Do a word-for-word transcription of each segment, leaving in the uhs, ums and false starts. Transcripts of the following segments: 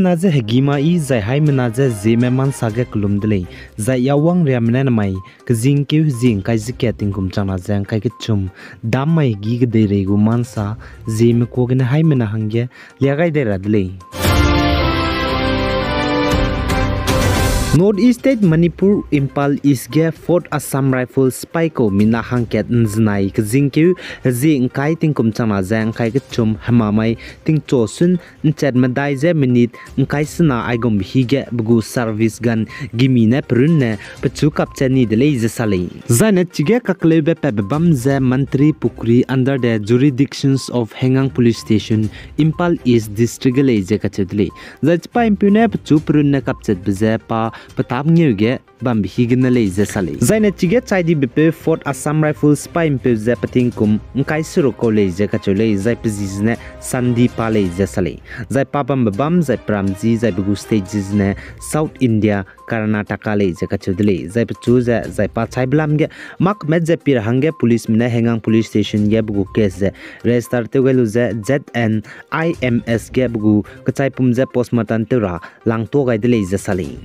Na ze hegî ma i zai haimena ze Zeme mansa ge kelum de lei, zai yawang riame ne namai kezingkeu hezie ngkai ze kat tingkum changna ze ngkai kechum, dam mai hegî kedeirei gu mansa, Zeme kuâ gene haimena hangge lia gai dai ra de lei. North East State Manipur, Imphal East ge Fourth Assam Rifles sipai kau mina hangkat nzenai kezingkeu hezie ngkai tingkum changna ze ngkai kechum hemamai tingchu sun nchat medai ze minute ngkai sena aigumbe hi ge pe gu service gun gimi ne perunne pechu kapchat ni de lei ze sa lei. Zaine chige kakleube patbe bam ze Mantri Pukhri under the jurisdictions of Hengang Police Station, Imphal East District ge lei ze kacheu de lei. Zai chipaî mpeu ne pechu perunne kapchatbe ze pa petap ngeu ge bambe hi gene lei ze sa lei. Zaine chige chai dibepeu Fourth Assam Rifles sipai mpeu ze petingkum ngkai seruk kau lei ze kacheu lei, zai pe zi zene Sandi pa lei ze sa lei. Zai pa bambe bam zai peram zi zai pe gu state zi zene South India, Karnataka lei ze kacheu de lei. Zai pechu ze zai pa chaibe lam ge mâ kemet ze pi ra hangge policeme ne Hengang Police Station ge pe gu case ze register tew gai lu ze Z N I M S ge pe gu kechaipum ze postmortem tew ra langtua gai de lei ze sa lei.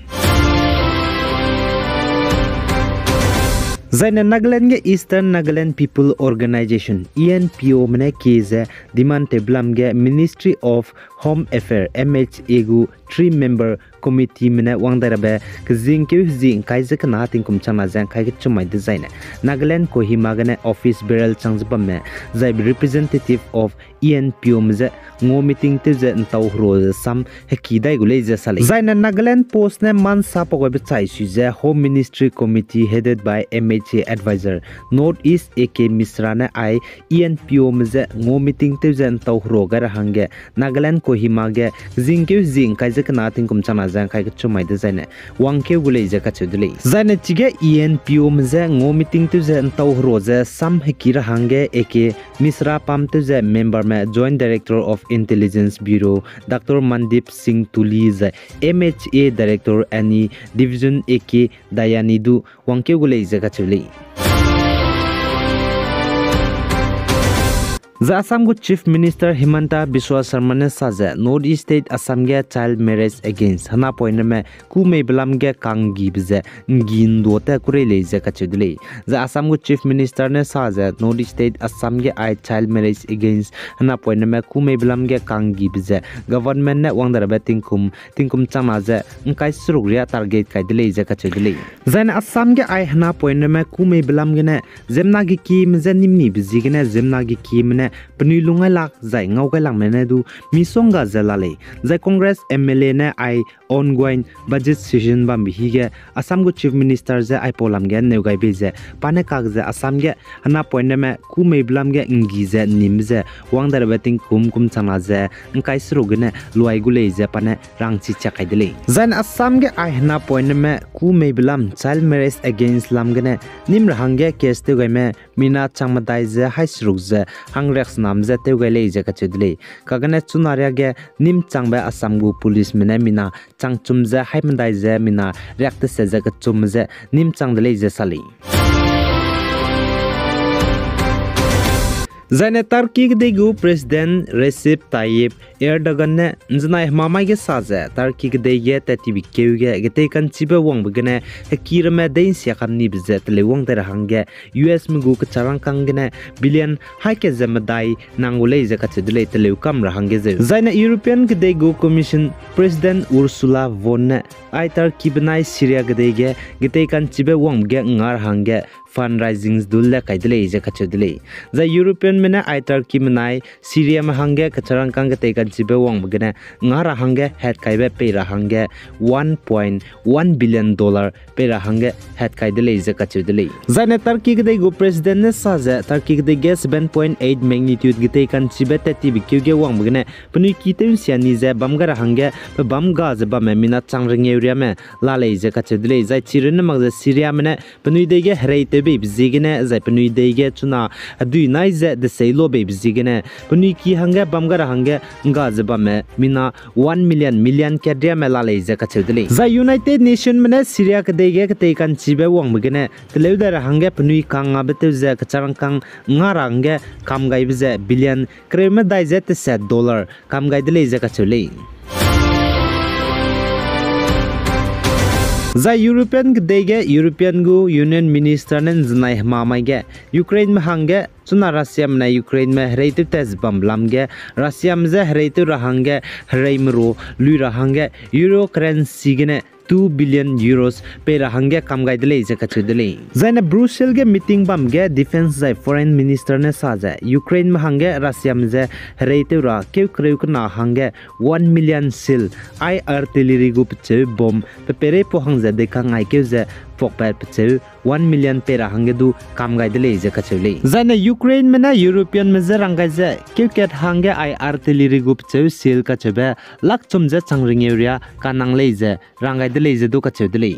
Zaine Nagaland ge Eastern Nagaland People Organisation, E N P Ome ne kie ze demand tewbe lam ge Ministry of Home Affairs, M H A gu three member committeeme ne wang dai rabe kezingkeu hezie ngkai ze kena tingkum changna ze ngkai kechum mai dezaine Nagaland Kohima gene office bearer chang ze bamme zai representative of E N P Ome ze ngau meeting tew ze ntau hero ze sam heki dai gu lei ze sa lei. Zaine Nagaland Post ne mansa pau gaibe chai sui ze Home Ministry Committee headed by M H A Advisor North East A K Misra ne ai E N P Ome ze ngau meeting tew ze ntau hero gai ra hangge Nagaland Kohima ge kezingkeu hezie ngkai ze kena tingkum changna ze ngkai kechum mai dezaine wangkeu gu lei ze kacheu de lei. Zaine chige E N P Ome ze ngau meeting tew ze ntau hero ze sam heki ra hangge A K Misra pam tew ze memberme Joint Director of Intelligence Bureau Doctor Mandeep Singh Tully zai M H A Director and Division A K Dayani du wangkeu gu lei ze kacheu lei. Zai Assam gu Chief Minister Himanta Biswa Sarma ne sa ze North East State Assam ge child marriage against henapoineme kû meibe lam ge kanggibe ze nggi ndua te kurei lei ze kacheu de lei. Zai Assam gu Chief Minister ne sa ze North East State Assam ge ai child marriage against henapoineme kû meibe lam ge kanggibe ze government ne wang dai rabe tingkum, tingkum changna ze ngkai seruk ria target kai de lei ze kacheu de lei. Zaine Assam ge ai henapoineme kû meibe lam gene ziemmena gekieme je nîm nibe ziegene ziemmena gekieme ne penui lung gai lak zai ngau gai lakme ne du misongga ze la lei. Zai Congress M L A ne ai ongoing budget session bambe hi ge Assam gu Chief Minister je aipau lam ge neu gai bei ze pa ne kak ze Assam ge henapoineme kû meibe lam ge nggi ze nîm ze wang dai rabe tingkum kum changna ze ngkai seruk gene luai gu lei ze pa ne rangchi chak kai de lei. Zaine Assam ge ai henapoineme kû meibe lam child marriage against lam gene nîm ra hangge case tew gaime mina chang medai ze hai seruk ze hangriak senam ze tew gai lei ze kacheu de lei. Kagene chuna riage nîm changbe Assam gu policeme ne mina changchum ze hai medai ze mina riak tese ze kechum ze nîm chang de lei ze sa lei. Zaine Turkey kedei gu President Recep Tayyip Erdogan ne nzenai hemamai ge sa ze Turkey kedei ge tat tibe keu ge getei ka'nchibe wangbe gene heki ramme dei nsia kam nibe ze teleu wang dai ra hangge U S me gu kecharangkâng gene billion haî kat ze medai nang gu lei ze kacheu de lei teleu kam ra hangge zeu. Zaine European kedei gu Commission President Ursula von ne ai Turkey benai Syria kedei ge getei ka'nchibe wangbe ge nga ra hangge fundraising dul le kai de lei ze kacheu de lei. Zai Europeanme ne ai Turkey benai Syriame hangge kecharangkâng getei ka'nchibe wangbe gene nga ra hangge hatkaibe pei ra hangge one point one billion dollar pei ra hangge hatkai de lei ze kacheu de lei. Zaine Turkey kedei gu President ne sa ze Turkey kedei ge seven point eight magnitude getei ka'nchibe tat tibe keu ge wangbe gene penui ki tew nsia ni ze bam gai ra hangge pe bam ga ze bamme mina chang rengeu riame la lei ze kacheu de lei. Zai chirunne mak ze Syriame ne penui dei ge herei tew beibe ziegene zai penui dei ge chuna hedui nai ze desei lo beibe ziegene penui ki hangge bam gai ra hangge ngga ze bamme mina one million, million kat riame la lei ze kacheu de lei. Zai United Nationme ne Syria kedei ge getei ka'nchibe wangbe gene teleu dai ra hangge penui kangngabe tew ze kecharangkâng nga ra hangge kam gaibe ze billion kereu medai ze teset dollar kam gai de lei ze kacheu lei. Zai European kedei ge European gu Union Minister ne ’nzenai hemamai ge Ukraineme hangge chuna Russiame ne Ukraineme hereitew tat ze bambe lam ge Russiame je hereitew ra hangge hereime ru lui ra hangge Euro currency gene two billion euros pei ra hangge kam gai de lei ze kacheu de lei. Zaine Brussels ge meeting bam ge defence zai foreign minister ne sa ze Ukraineme hangge Russiame je hereitew ra keu kereu kena hangge one million shell, ai artillery gu pecheu bomb pe peireipau hang ze deikang aikeu ze puakpat pecheu one million pei ra hangge du kam gai de lei ze kacheu lei. Zaine Ukraineme ne Europeanme je rang gai ze keu kat hangge ai artillery gu pecheu shell kacheube lakchum ze chang ringeu ria kanang lei ze rang gai de lei ze du kacheu de lei.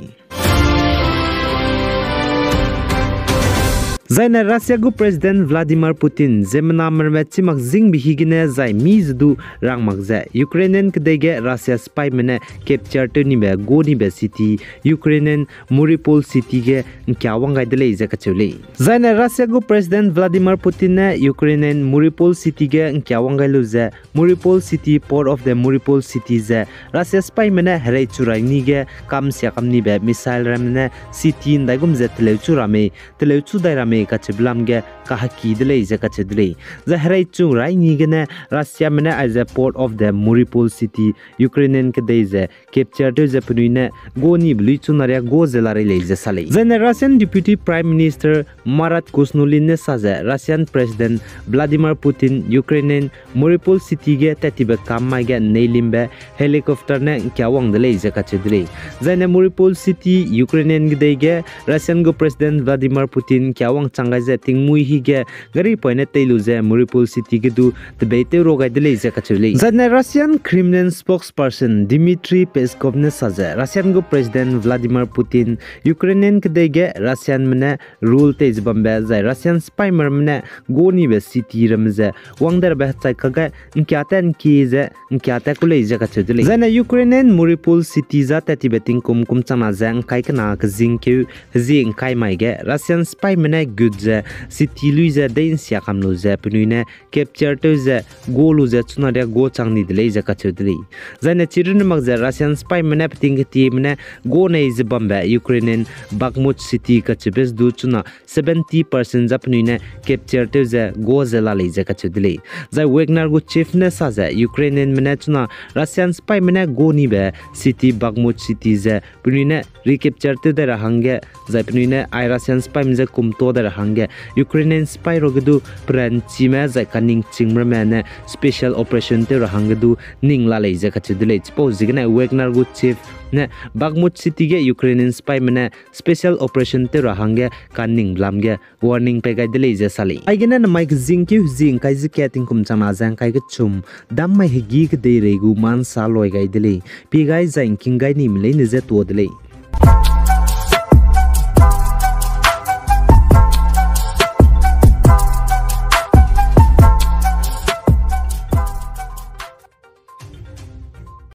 Zaine Russia gu President Vladimir Putin ziemmena merme chimak zingbe hi gene zai mi ze du rang mak ze Ukrainian kedei ge Russia sipaime ne capture tew nibe gu nibe city, Ukrainian Mariupol city ge ’ngkia wang gai de lei ze kacheu lei. Zaine Russia gu President Vladimir Putin ne Ukrainian Mariupol city ge ’ngkia wang gai lu ze Mariupol city, Port of the Mariupol city ze Russia sipaime ne herei chu rai ni ge kam sia kam nibe missile ramme ne city ’ndaigum ze teleu chu ra mei, teleu chu dai ra mei kacheube lam ge kaheki de lei ze kacheu de lei. Zai herei chu rai ni gene Russiame ne aize Port of the Mariupol city, Ukrainian kedei ze capture tew ze penui ne gu nibe lui chu naria gu ze la rei lei ze sa lei. Zaine Russian Deputy Prime Minister Marat Khusnulin ne sa ze Russian President Vladimir Putin Ukrainian Mariupol city ge tat tibe kam mai ge neilimbe helicopter ne ’ngkia wang de lei ze kacheu de lei. Zaine Mariupol city Ukrainian kedei ge Russian gu President Vladimir Putin ’ngkia wang chang gai ze tingmui hi ge gari poine tei lu ze Mariupol city ge du tebeitew ro gai de lei ze kacheu lei. Zaine Russian Kremlin spokesperson Dmitry Peskov ne sa ze Russian gu President Vladimir Putin Ukrainian kedei ge Russianme ne rule tei ze bambe zai Russian sipaime ramme ne gu nibe city ramme ze wang derabe hechai kage ’ngkia tat ’ngkie ze ’ngkia tat ku lei ze kacheu de lei. Zaine Ukrainian Mariupol city za tat tibe tingkum kum changna ze ’ngkai kena kezingkeu hezie ’ngkai mai ge Russian sipaime ne gut ze city lui ze dei ’nsia kam lu ze penui ne capture tew ze gu lu ze chuna ria gu chang ni de lei ze kacheu de lei. Zaine chirunne mak ze Russian sipaime ne peting ketieme ne gu nei ze bambe Ukrainian Bakhmut city kacheube ze du chuna seventy percent za penui ne capture tew ze gu ze la lei ze kacheu de lei. Zai Wagner gu chief ne sa ze Ukrainianme ne chuna Russian sipaime ne gu nibe city Bakhmut city ze penui ne recapture tew dai ra hangge, zai penui ne ai Russian sipaime je kumtua dai ra hangge, Ukrainian sipai ruage du peranchime zai kaningching ramme ne special operation tew ra hangge du ning la lei ze kacheu de lei. Chipau ziegene Wagner gu chief ne Bakhmut city ge Ukrainian sipaime ne special operation tew ra hangge kaning lam ge warning pei gai de lei ze sa lei. Aigene namai kezingkeu hezie ’ngkai ze kat tingkum changna ze ’ngkai kechum, dammai hegî kedeirei gu ma ’nsa loi gai de lei. Pie gai zai ’ngking gai nime leine je tuâ de lei.